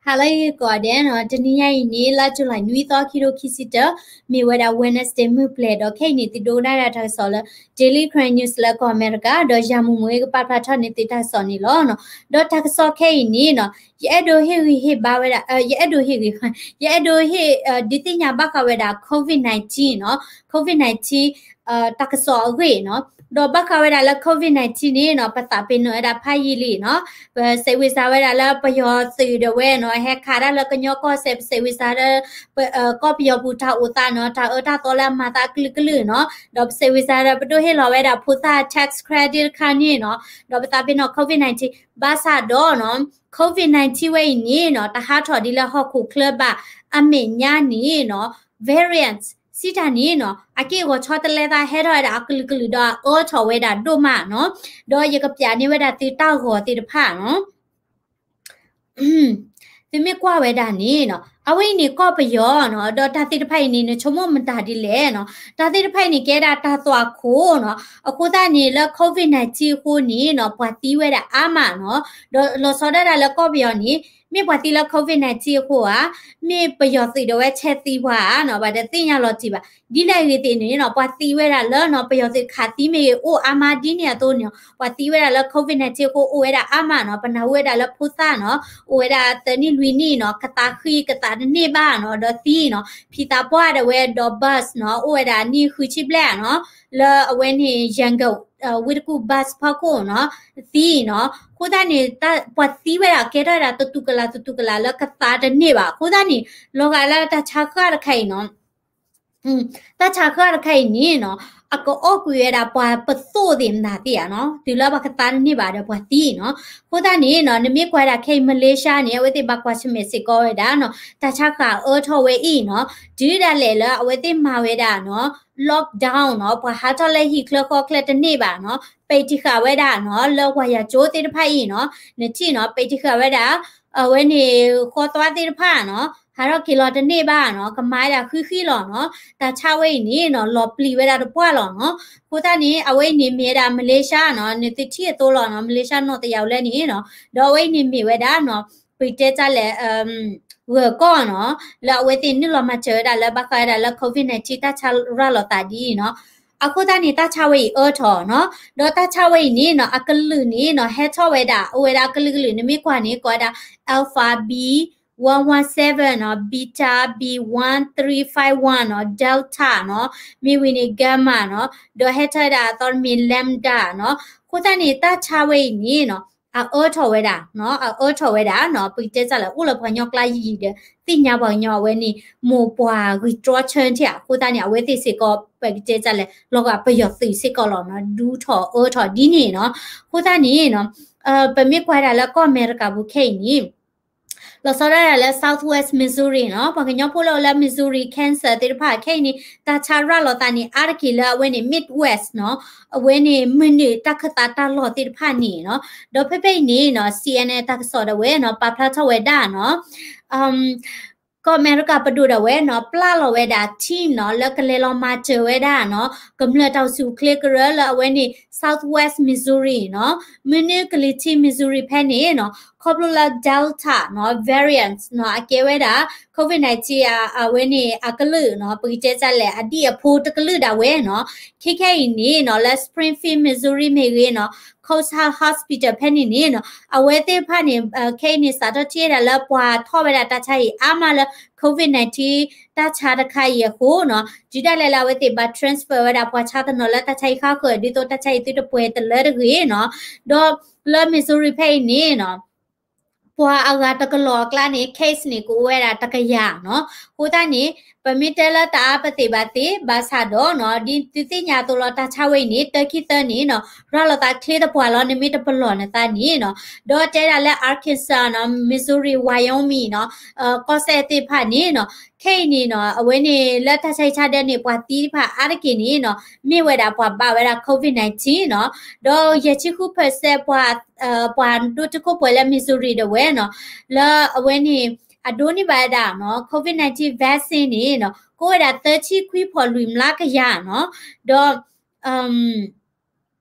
ဟါလၢအဂ့ၤကိးဂၤဒဲးနီၤ, တနံၤညါအံၤန့ၣ် လါ July နွံသီ ခံကထိခံဆံတၢ, မ့ၢ်ဝဲဒၣ် Wednesday မုၢ်ပျဲၢ်ဒီး ခဲအံၤန့ၣ် သုဒိကနၣ်ဝဲဒၣ်တၢ်ကစီၣ်လၢ Daily Karen News လၢကီၢ်အမဲရကၤ ဒီးယၤမူမူကပာ်ဖျါထီၣ်န့ၢ်သုတၢ်ကစီၣ်န့ၣ်လီၤ. ဒီးတၢ်ကစီၣ်ခဲအံၤန့ၣ်နီၤ, ယအဲၣ်ဒိးဟ့ၣ်ဂံၢ်ဟ့ၣ်ဘါဝဲဒၣ်, ယအဲၣ်ဒိးဟ့ၣ်ဂံၢ်, ယအဲၣ်ဒိးဟ့ၣ်ဒုးသ့ၣ်ညါဘၣ်ဃးဝဲဒၣ် COVID nineteen နီၤ, COVID nineteen တၢ်ကစီၣ်အဂ့ၢ်နီၤ. ဒီးဘၣ်ဃးဝဲဒၣ်လၢ COVID nineteen န့ၣ်နီၤ, ပသးပ့ၤနီၣ်ဝဲဒၣ်ဖးယံာ်လံနီၤ. ပစဲးဝံစါဝဲဒၣ်လၢပယီၤသုးဒၣ်ဝဲနီၤ, ဟဲခးတၢ်လၢကညီကီၢ်စဲၣ်, ပစဲးဝံစါဒီး ကီၢ်ပယီၤပူၤတၢ်အိၣ်သးနီၤ, တၢ်အၢတၢ်သီလၢအမၤသးအကလုာ်ကလုာ်နီၤ. ဒီးပစဲးဝံစါဒီး ပဒိၣ်ဟ့ၣ်လီၤဝဲဒၣ်ဖိသၣ် tax credit တခါန့ၣ်နီၤ. ဒီးပသးပ့ၤနီၣ် COVID nineteen ဘၣ်ဆၣ်ဒီးနီၤ, COVID nineteen ဝဲအံၤန့ၣ်နီၤ, တဟးထီၣ်ဒ်လၢဟီၣ်ခိၣ်ချၢဘၣ်. အမဲာ်ညါန့ၣ်နီၤ, variants စံးတၢ်န့ၣ်နီၤ, အက့ၢ်အဂီၤဆီတလဲသးဟဲထီၣ်ဝဲဒၣ်အကလုာ်ကလုာ်ဒီးအအၢထီၣ်ဝဲဒၣ်ဒိၣ်မးနီၤ. ဒီးယကပျးန့ၢ်ဝဲဒၣ်သုတၢ်ဂီၤသ့ၣ်တဖၣ်နီၤ. သုမ့ၢ်ကွၢ်ဝဲဒၣ်န့ၣ်နီၤ, အဝဲအံၤန့ၣ်ကီၢ်ပယီၤနီၤ, ဒီးတၢ်သ့ၣ်တဖၣ်အံၤန့ၣ် နဆိကမိၣ်မတၤဒ်လဲၣ်နီၤ. တၢ်သ့ၣ်တဖၣ်အံၤန့ၣ် ကဲဒၣ်တၢ်သွၣ်ခိၣ်နီၤ. အဃိသတးန့ၣ် လၢ COVID nineteen အဃိန့ၣ်နီၤ, ပှၤသံဝဲဒၣ်အါမးနီၤ. ဒီးလီၤဆီဒၣ်တၢ်လၢကီၢ်ပယီၤန့ၣ် မ့ၢ်ပှၤသံလၢ COVID nineteen အဃိဧါ, မ့ၢ်ပယီၤသုးဒၣ်ဝဲဆဲးသံပှၤဧါနီၤ, ပှၤတသ့ၣ်ညါလီၤတံၢ်ဘၣ်. ဒ်လဲၣ်ဂ့ၤသ့ၣ်န့ၣ်နီၤ, ပှၤသံဝဲဒၣ်လၢနီၤ, ပယီၤသုးခးသံမ့ၢ်ဂ့ၤ အိၣ်အါမးဒ်န့ၣ်အသိးန့ၣ်, ပှၤသံဝဲဒၣ်လၢ COVID nineteen အဃိ အိၣ်ဝဲဒၣ်အါမးနီၤ. ပနၢ်ဟူဝဲဒၣ်လၢဖိသၣ်နီၤ, အိၣ်ဝဲဒၣ်သၢနံၣ်လွံၢ်နံၣ်နီၤ, ကသးဃံကသးတန့ၢ်ဘၣ်နီၤ, ဒီးသံနီၤ. ဖံသးပှၢ်ဒၣ်ဝဲဒီး bus နီၤ, အိၣ်ဝဲဒၣ်နံၣ်ဃုဆံဘျဲၣ်နီၤ, လၢအဝဲန့ၣ် Yangon ဝ့ၢ်တကူၣ် bus ဖီခိၣ်နီၤ, သံနီၤ. အဃိသတးန့ၣ် ပှၤသံဝဲဒၣ်ကဲထီၣ်ဝဲဒၣ်တတူၢ်ကလာ်တတူၢ်ကလာ်လၢကသးတန့ၢ်ဘၣ်. အဃိသတးန့ၣ် လီၤဂာ်လၢတၢ်ဆါဃၢ်တခါအံၤနီၤ, တၢ်ဆါဃၢ်တခါအံၤန့ၣ်နီၤ, အကအီၣ်ကွံာ်ဝဲဒၣ်ပှၤပသိၣ်သ့ၣ်မတၤသ့ၣ်ဧါနီၤ, တုၤလၢပှၤကသးတန့ၢ်ဘၣ်ဒီးပှၤသံနီၤ. အဃိသတးန့ၣ်နီၤ, နမ့ၢ်ကွၢ်ဒၣ်ခဲအံၤ Malaysia န့ၣ် အဝဲသ့ၣ်ဘၣ်ကွၢ်ဆၢၣ်မဲာ်စ့ၢ်ကီးဝဲဒၣ်နီၤ, တၢ်ဆါဃၢ်အၢထီၣ်ဝဲအံၤနီၤ, တုၤဒၣ်လဲာ်လၢအဝဲသ့ၣ်မၤဝဲဒၣ်နီၤ, lockdown နီၤ, ပှၤဟးထီၣ်လၢဟံၣ်ချၢဃီချၢတန့ၢ်ဘၣ်နီၤ, ပိတ်တံၢ်ဃာ်ဝဲဒၣ်နီၤ, လၢဝၤယၤကၠိသ့ၣ်တဖၣ်အံၤနီၤ, နထံၣ်နီၤ, ပိတ်တံၢ်ဃာ်ဝဲဒၣ် အဝဲန့ၣ် ဃီသွါသ့ၣ်တဖၣ်နီၤ, ဟးထီၣ်က့ၤလီၤတန့ၢ်ဘၣ်နီၤ, ကမၤဝဲဒၣ်ဃံဃံလီၤနီၤ. တၢ်ဆါဝဲအံၤန့ၣ်နီၤ, လီၤပျံၤဝဲဒၣ်တပှၢ်လီၤနီၤ. အဃိသတးန့ၣ် အဝဲအံၤန့ၣ်မ့ၢ်ဝဲဒၣ် Malaysia နီၤ, နသုထံၣ်အသိးလီၤနီၤ, Malaysia နီၢ်တယၢ်လဲၣ်န့ၣ်နီၤ, ဒီးအဝဲအံၤန့ၣ်မ့ၢ်ဝဲဒၣ်နီၤ, ပကတဲတၢ်လဲၣ် ဂၢၢ်ကီၢ်နီၤ, လၢအဝဲသ့ၣ်နုာ်လီၤမၤစၢၤဝဲဒၣ်လၢဘၣ်ဃးဝဲဒၣ်လၢ COVID nineteen တၢ်ဆါရၤလီၤသးဒ်အံၤနီၤ. အဃိသတးန့ၣ် တၢ်ဆါဝဲအံၤအၢထီၣ်နီၤ, ဒီးတၢ်ဆါဝဲအံၤန့ၣ်နီၤ, အကလုာ်န့ၣ်နီၤ, ဟဲထီၣ်ဝဲဒၣ်, အိၣ်ဝဲဒၣ်အကလုာ်ကလုာ်, နမ့ၢ်ကွၢ်န့ၣ် ကိးဝဲဒၣ် Alpha B one one seven နီၤ, Beta B one three five one နီၤ, Delta နီၤ, မ့ၢ်ဝံၤန့ၣ် Gamma နီၤ, ဒီးဟဲထီၣ်ဝဲဒၣ်အသီတမံၤ Lambda နီၤ. အဃိသတးန့ၣ် တၢ်ဆါဝဲအံၤန့ၣ်နီၤ, အအၢထီၣ်ဝဲဒၣ်နီၤ, အအၢထီၣ်ဝဲဒၣ်နီၤ, ပကတဲတၢ်လဲၣ် အိၣ်လၢပှၤကညီကျါယံာ်ယံာ်ဒီး သ့ၣ်ညါပှၤကညီအဝဲန့ၣ် မိၢ်ပှၢ်ဂံၢ်တြီဆၢထံၣ်ဧါ. အဃိသတးန့ၣ် အဝဲသ့ၣ်စ့ၢ်ကီး ပကတဲတၢ်လဲၣ် လီၤဂာ်ပယီၤသုးစ့ၢ်ကီးလီၤနီၤ, ဒူထီၣ်အၢထီၣ်ဒ်န့ၣ်နီၤ. အဃိသတးန့ၣ်နီၤ, ပမ့ၢ်ကွၢ်ဒၣ်လၢကီၢ်အမဲရကၤပူၤခဲအံၤန့ၣ် လီၤဆီဒၣ်တၢ်လၢ Southwest Missouri နီၤ, ပှၤကညီဖိလၢအိၣ်လၢ Missouri, Kansas သ့ၣ်တဖၣ်ခဲအံၤန့ၣ် တၢ်ဆါရၤလီၤသးန့ၣ် အါတက့ၢ်လၢအဝဲန့ၣ် Midwest နီၤ, အဝဲန့ၣ်မုၢ်နုာ်တၢ်ခၢၣ်သးတၢ်လီၢ်သ့ၣ်တဖၣ်န့ၣ်နီၤ. ဒီးဖဲဖဲအံၤန့ၣ်နီၤ, C N N တၢ်ကစီၣ်ဒၣ်ဝဲနီၤ, ပာ်ဖျါထီၣ်ဝဲဒၣ်နီၤ, ကီၢ်အမဲရကၤပဒိၣ်ဒၣ်ဝဲနီၤ, ပျဲလီၤဝဲဒၣ် team နီၤ, လၢကလဲၤလီၤမၤစၢၤဝဲဒၣ်နီၤ, ကမျၢၢ်တၢ်အိၣ်ဆူၣ်အိၣ်ချ့ကရၢလၢအဝဲန့ၣ် Southwest Missouri နီၤ, မုၢ်နုာ်ကလံၤထံး Missouri ဖဲန့ၣ်နီၤ, ခီဖျိလၢ Delta နီၤ, variant နီၤ, အကဲဝဲဒၣ် COVID nineteen အဝဲန့ၣ်အကလုာ်နီၤ, ပကတဲတၢ်လဲၣ် အဒံၣ်အဖိတကလုာ်ဒၣ်ဝဲနီၤ. ခဲခဲအံၤန့ၣ်နီၤ, လၢ Springfield Missouri မ့ၢ်ဂ့ၤနီၤ, Coast Health Hospital ဖဲန့ၣ်န့ၣ်နီၤ, အဝဲသ့ၣ်တဖၣ်န့ၣ် ခဲအံၤန့ၣ် စးထီၣ်ထံၣ်ဝဲဒၣ်လၢပှၤထီၣ်ဝဲဒၣ်တၢ်ဆါအံၤအါမးလၢ COVID nineteen တၢ်ဆါတခါအံၤအဃိနီၤ, တုၤဒၣ်လဲာ်လၢအဝဲသ့ၣ်ဘၣ် transfer ဝဲဒၣ်ပှၤဆါတနီၤလၢတၢ်ဆါအံၤဃၣ်ဃၢၤ ဒ်သိးတၢ်ဆါအံၤသုတပှဲၤတလၢတဂ့ၤနီၤ. ဒီးလၢ Missouri ဖဲအံၤန့ၣ်နီၤ, ပှၤအဂၤတကလီၤအကျါန့ၣ် case န့ၣ် ကအိၣ်ဝဲဒၣ်တကယၤနီၤ. အဃိသတးန့ၣ် ပမ့ၢ်တဲလၢတအါပသ့ၣ်ဘၣ်သ့ၣ် ဘၣ်ဆၣ်ဒီးနီၤ, ဒ်သုသ့ၣ်ညါအသိးလီၤ တၢ်ဆါဝဲအံၤန့ၣ် တၢခံသၢန့ၣ်နီၤ, ရၤလီၤသးချ့တပှၢ်လီၤ နမ့ၢ်တပလီၢ်နသးန့ၣ်နီၤ. ဒီးတဲဒၣ်လၢ Arkansas နီၤ, Missouri, Wyoming နီၤ, ကီၢ်စဲၣ်သ့ၣ်တဖၣ်န့ၣ်နီၤ, ခဲအံၤန့ၣ်နီၤ, အဝဲန့ၣ်လၢတၢ်ဆါဟံၣ်ဆါဒၢန့ၣ် ပှၤသံတဖၣ်အါတက့ၢ်န့ၣ်နီၤ, မ့ၢ်ဝဲဒၣ်ပှၤဘၣ်ဝဲဒၣ် COVID nineteen နီၤ. ဒီးယဲၢ်ဆံဃု percent ပှၤ ပှၤဒိၣ်တုာ်ခိၣ်ပှဲၤလၢ Missouri ဒၣ်ဝဲနီၤ, လၢအဝဲန့ၣ် အဒိးန့ၢ်ဘၣ်ဝဲဒၣ်နီၤ, COVID nineteen vaccine န့ၣ်နီၤ, ကအိၣ်ဝဲဒၣ်သၢဆံခွံဖီၣ်လွံၢ်မျးကယၤနီၤ. ဒီး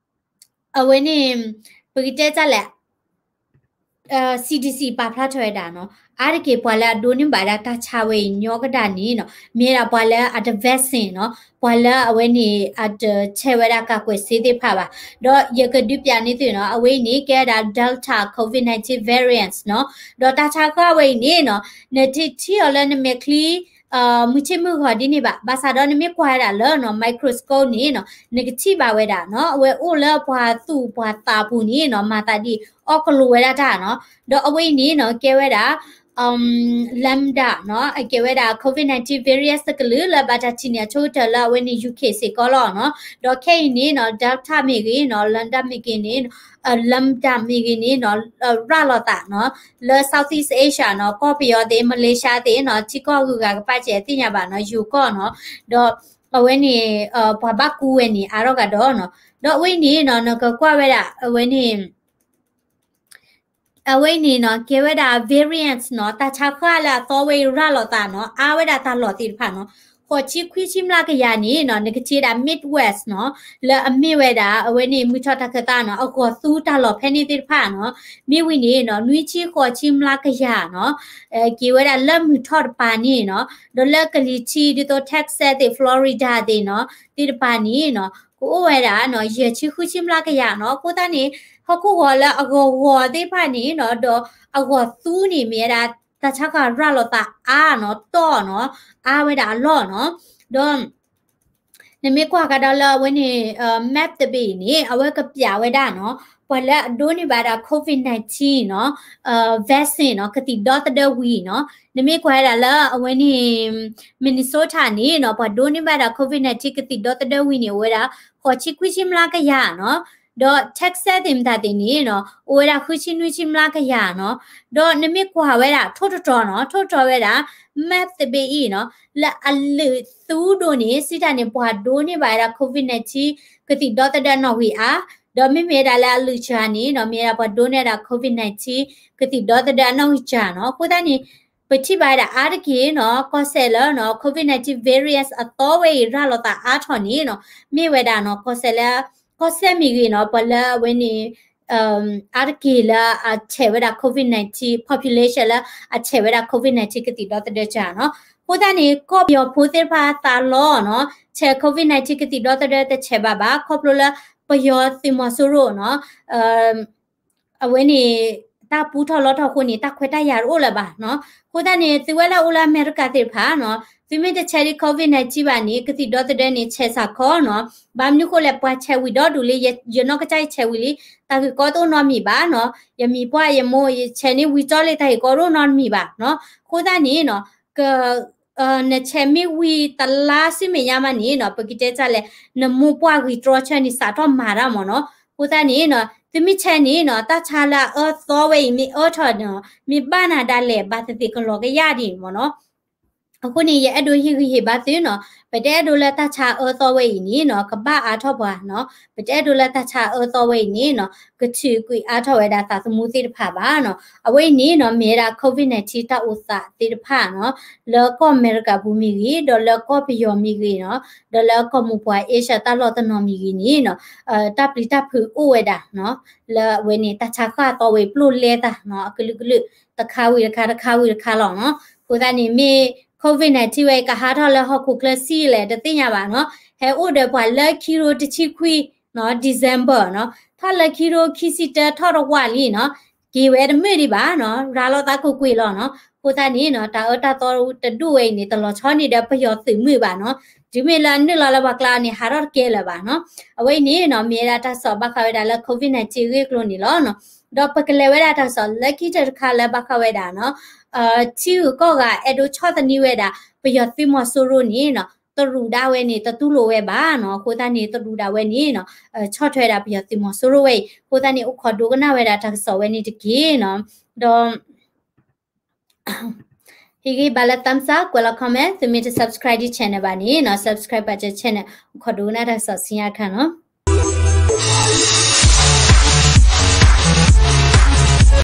အဝဲန့ၣ် ပကတဲတၢ်လဲၣ် C D C ပာ်ဖျါထီၣ်ဝဲဒၣ်နီၤ, အါတက့ၢ်ပှၤလၢအဒိးန့ၢ်ဘၣ်ဝဲဒၣ်တၢ်ဆါဝဲအံၤညီကဒၣ်န့ၣ်နီၤ, မ့ၢ်ဝဲဒၣ်ပှၤလၢအတ vaccine နီၤ, ပှၤလၢအဝဲန့ၣ် အတဆဲးဝဲဒၣ် ကာကွယ်ဆေး သ့ၣ်တဖၣ်ဘၣ်. ဒီးယကဒုးပျးန့ၢ်သုနီၤ, အဝဲအံၤန့ၣ် ကဲဝဲဒၣ် Delta COVID nineteen variants နီၤ, ဒီးတၢ်ဆါဃၢ်ဝဲအံၤန့ၣ်နီၤ, နထံၣ်ထံၣ်အီၤလၢနမဲာ်ချံ မုၢ်ဆ့ၣ်မုၢ်ဂီၤဒ်န့ၣ်ဘၣ်, ဘၣ်ဆၣ်ဒီးနမ့ၢ်ကွၢ်ဝဲဒၣ်လၢနီၤ microscope န့ၣ်နီၤ, နကထံၣ်ဘၣ်ဝဲဒၣ်နီၤ, အဝဲအိၣ်လၢပှၤသူၣ်ပှၤသးအပူၤန့ၣ်နီၤ, မၤသးဒ်အီၣ်ကလိၤဝဲဒၣ်တၢ်နီၤ. ဒီးအဝဲအံၤန့ၣ်နီၤ ကဲဝဲဒၣ် Lambda နီၤ, အကဲဝဲဒၣ် COVID nineteen variants တကလုာ်လၢဘၣ်တၢ်ထံၣ်န့ၢ်အဆိကတၢၢ်လၢအဝဲန့ၣ် U K စ့ၢ်ကီးလီၤနီၤ. ဒီးခဲအံၤန့ၣ်နီၤ Delta မ့ၢ်ဂ့ၤနီၤ, Lambda မ့ၢ်ဂ့ၤန့ၣ် Lambda မ့ၢ်ဂ့ၤန့ၣ်နီၤ ရၤလီၤသးနီၤ လၢ Southeast Asia နီၤ, ကီၢ်ပယီၤသ့ၣ် Malaysia သ့ၣ်နီၤ, ထံကီၢ်ဂုၤဂၤကပာ်စဲးသ့ၣ်ညါဘၣ်နီၤ, ယိၤကီၢ်နီၤ, ဒီးအဝဲန့ၣ် ပှၤဘၣ်ကူဝဲန့ၣ် အါထီၣ်ကဒီးနီၤ. ဒီးအဝဲအံၤန့ၣ်နီၤ နကကွၢ်ဝဲဒၣ် အဝဲန့ၣ် အဝဲအံၤန့ၣ်နီၤ ကဲဝဲဒၣ် variants နီၤ, တၢ်ဆါဃၢ်လၢအသီဝဲအံၤရၤလီၤသးနီၤ, အါဝဲဒၣ်တၢ်လီၢ်သ့ၣ်တဖၣ်နီၤ, ဃိးဆံခွံဆံမျးကယၤန့ၣ်နီၤ, နကထံၣ်ဝဲဒၣ် Midwest နီၤ, လၢအမ့ၢ်ဝဲဒၣ် အဝဲန့ၣ် မုၢ်ထီၣ်တၢ်ခၢၣ်သးနီၤ, အဂီၢ်သူတၢ်လီၢ်ဖဲန့ၣ်သ့ၣ်တဖၣ်နီၤ, မ့ၢ်ဝံၤန့ၣ်နီၤ နွံဆံဃိးဆံမျးကယၤနီၤ, က့ၤဝဲဒၣ်လၢမုၢ်ထီၣ်တပၤန့ၣ်နီၤ, ဒီးလၢကလံၤထံးဒ်သိး Texas သ့ၣ် Florida သ့ၣ်နီၤ, သ့ၣ်တဖၣ်န့ၣ်နီၤ ကအိၣ်ဝဲဒၣ်နီၤ ယဲၢ်ဆံဃုဆံမျးကယၤနီၤ. အဃိသတးန့ၣ် ဟီၣ်ခိၣ်ဂီၤလၢအဂီၢ်ဂီၤသ့ၣ်တဖၣ်န့ၣ်နီၤ, ဒီးအဂီၢ်သူန့ၣ်မ့ၢ်ဝဲဒၣ် တၢ်ဆါဃၢ်ရၤလီၤသးအါနီၤ, တီၢ်နီၤ, အါဝဲဒၣ်အလီၢ်နီၤ. ဒီး နမ့ၢ်ကွၢ်ကဒီးလၢအဝဲန့ၣ် map တဘ့ၣ်အံၤန့ၣ် အဝဲကပျးဝဲဒၣ်နီၤ, ပှၤလၢအဒိးန့ၢ်ဘၣ်ဒၣ် COVID nineteen နီၤ, vaccine နီၤ, ကသံၣ်ဒီသဒၢဝံၤနီၤ. နမ့ၢ်ကွၢ်ဝဲဒၣ်လၢအဝဲန့ၣ် Minnesota န့ၣ်နီၤ, ပှၤဒိးန့ၢ်ဘၣ်ဒၣ် COVID nineteen ကသံၣ်ဒီသဒၢဝံၤန့ၣ် အိၣ်ဝဲဒၣ် ဃိးဆံခွံဆံမျးကယၤနီၤ. ဒီး Texas သ့ၣ်မတၤသ့ၣ်န့ၣ်နီၤ, အိၣ်ဝဲဒၣ်ဃုဆံနွံဆံမျးကယၤနီၤ. ဒီးနမ့ၢ်ကွၢ်ဝဲဒၣ် ထိၣ်တတြီၤနီၤ, ထိၣ်တတြီၤဝဲဒၣ် map တဘ့ၣ်အံၤနီၤ, လၢအလုၢ်သူဒိၣ်န့ၣ် စံးတၢ်န့ၣ် ပှၤဒိးန့ၢ်ဘၣ်ဝဲဒၣ် COVID nineteen ကသံၣ်ဒီသဒၢအနီၣ်ဂံၢ်အါ, ဒီးမ့မ့ၢ်ဝဲဒၣ်လၢအလုၢ်စှၤန့ၣ်နီၤ, မ့ၢ်ဝဲဒၣ်ပှၤဒိးန့ၢ်ဝဲဒၣ် COVID nineteen ကသံၣ်ဒီသဒၢအနီၣ်ဂံၢ်စှၤနီၤ. အဃိသတးန့ၣ် ပထံၣ်ဘၣ်ဝဲဒၣ်အါတက့ၢ်နီၤ, ကီၢ်စဲၣ်လၢနီၤ COVID nineteen variants အသီဝဲအံၤရၤလီၤသးအါထီၣ်န့ၣ်နီၤ, မ့ၢ်ဝဲဒၣ်နီၤ ကီၢ်စဲၣ်လၢ ကီၢ်စဲၣ်မ့ၢ်ဂ့ၤနီၤ, ပှၤလၢအဝဲန့ၣ် အါတက့ၢ်လၢအဆဲးဝဲဒၣ် COVID nineteen population လၢအဆဲးဝဲဒၣ် COVID nineteen ကသံၣ်ဒီသဒၢစှၤနီၤ. အဃိသတးန့ၣ် ကီၢ်ပယီၤဖိသ့ၣ်တဖၣ်သးလီၤနီၤ, ဆဲး COVID nineteen ကသံၣ်ဒီသဒၢတဆဲးဘၣ်ဘၣ်, ခီဖျိလၢပယီၤသုးမီၤစိရိၤနီၤ အဝဲန့ၣ် တၢ်ပူထီၣ်လီထီၣ်အဃိန့ၣ် တၢ်ခွဲးတၢ်ယာ်တအိၣ်လၢၤဘၣ်နီၤ. အဃိသတးန့ၣ် သုဝဲလၢအအိၣ်လၢအမဲရကၤသ့ၣ်တဖၣ်နီၤ, သုမ့ၢ်တဆဲးဒံး COVID nineteen ဘၣ်န့ၣ် ကသံၣ်ဒီသဒၢန့ၣ် ဆဲးစ့ၢ်ကီးနီၤ. ဘၣ်မနုၤဃိလဲၣ် ပှၤဆဲးဝံၤဒီဒူၣ်လံ, ယနီၢ်ကစၢ်ယဆဲးဝံၤလံ, တၢ်ဂ့ၢ်ကီတအိၣ်နီတမံၤဘၣ်နီၤ. ယမံၤပှၢ်ယမိၢ် ယဆဲးန့ၢ်ဝံၤကၠီလံ တၢ်ဂ့ၢ်ကီတအိၣ်နီတမံၤဘၣ်နီၤ. အဃိသတးန့ၣ်နီၤ က နဆဲးမ့ၢ်ဝံၤတလါဆူမဲာ်ညါမးန့ၣ်နီၤ, ပကတဲတၢ်လဲၣ်, နမိၢ်ပှၢ်ဂံၢ်တြီဆၢန့ၣ် စးထီၣ်မၤတၢ်မ့ၢ်နီၤ. အဃိသတးန့ၣ်နီၤ သုမ့ၢ်ဆဲးန့ၣ်နီၤ တၢ်ဆါလၢအအၢသီဝဲအံၤမ့ၢ်အၢထီၣ်နီၤ, မ့ၢ်ဘၣ်နၤဒၣ်လဲာ် ဘၣ်သ့ၣ်သ့ၣ်ကလီၤကယၢ်ဒံးမ့ၢ်နီၤ. အဃိန့ၣ် ယအဲၣ်ဒိးဟ့ၣ်ဂံၢ်ဟ့ၣ်ဘါသုနီၤ, ပတအဲၣ်ဒိးလၢတၢ်ဆါအၢသီဝဲအံၤန့ၣ်နီၤ ကဘၣ်အါထီၣ်ပှၤနီၤ, ပတအဲၣ်ဒိးလၢတၢ်ဆါအၢသီဝဲအံၤန့ၣ်နီၤ ကထုးကွံာ်အါထီၣ်ဝဲဒၣ်သးသမူသ့ၣ်တဖၣ်ဘၣ်နီၤ. အဝဲအံၤန့ၣ်နီၤ မ့ၢ်ဝဲဒၣ် COVID nineteen တၢ်အိၣ်သးသ့ၣ်တဖၣ်နီၤ, လၢကီၢ်အမဲရကၤပူၤမ့ၢ်ဂ့ၤ, ဒီးလၢကီၢ်ပယီၤမ့ၢ်ဂ့ၤနီၤ, ဒီးလၢကီၢ်မိၢ်ပှၢ် Asia တၢ်လီၢ်တနီၤမ့ၢ်ဂ့ၤန့ၣ်နီၤ, တၢ်ပျံၤတၢ်ဖုးအိၣ်ဝဲဒၣ်နီၤ, လၢအဝဲန့ၣ် တၢ်ဆါဃၢ်သီဝဲအံၤ ပျိၢ်လဲသးနီၤ, အကလုာ်ကလုာ် တခါဝံၤတခါ တခါဝံၤတခါလီၤနီၤ. အဃိသတးန့ၣ် မ့ၢ် COVID nineteen ဝဲအံၤ ကဟးထီၣ်လၢဟီၣ်ခိၣ်ချၢဆံးလဲၣ် တသ့ၣ်ညါဘၣ်နီၤ, ဟဲအိၣ်ဒီးပှၤလၢခံကထိတဆံခွံနီၤ December နီၤ, ထီၣ်လၢခံကထိခံဆံတၢ ထီၣ်တဝးလံနီၤ, က့ၤဝဲတမုာ်ဒံးဘၣ်နီၤ, ရၤလီၤသးကွ့ၢ်ကွ့ၢ်လီၤနီၤ. အဃိသတးန့ၣ်နီၤ တၢ်အၢတၢ်သီတဒူၣ်ဝဲအံၤန့ၣ် တလီၤဆီန့ၢ်ဒီးပယီၤသုးမုၢ်ဘၣ်နီၤ, တုၤမ့ၢ်လၢအနုာ်လီၤလၢပှၤကျါန့ၣ် ဟးထီၣ်တကဲလၢၤဘၣ်နီၤ. အဝဲအံၤန့ၣ်နီၤ မ့ၢ်ဝဲဒၣ်တၢ်ကစီၣ်ဘၣ်ဃးဝဲဒၣ်လၢ COVID nineteen အဂ့ၢ်အကျိၤန့ၣ်လီၤနီၤ. ဒီးပကလဲၤဝဲဒၣ်တၢ်ကစီၣ်လၢခံတခါလၢဘၣ်ဃးဝဲဒၣ်နီၤ ထံဂုၤကီၢ်ဂၤအဲၣ်ဒိးဆီၣ်သနံးဝဲဒၣ် ပယီၤသုးမီၤစိရိၤန့ၣ်နီၤ တရူးဒၣ်ဝဲန့ၣ် တတူၢ်လိာ်ဝဲဘၣ်နီၤ. အဃိသတးန့ၣ် တရူးဒၣ်ဝဲန့ၣ်နီၤ ဆီၣ်ထွဲဒၣ်ပယီၤသုးမီၤစိရိၤဝဲအံၤ, အဃိသတးန့ၣ် အိၣ်ခိးဒိကနၣ်ဝဲဒၣ်တၢ်ကစီၣ်ဝဲန့ၣ်တက့ၢ်နီၤ. ဒီး ဟ့ၣ်ဂံၢ်ဘါလၢ thumbs up ကွဲးလီၤ comment, သုမ့ၢ်တ subscribe ဒံး channel ဘၣ်န့ၣ်နီၤ subscribe ပာ်စၢၤ channel, အိၣ်ခိးဒိကနၣ်တၢ်ကစီၣ်ဆူညါအခါနီၤ.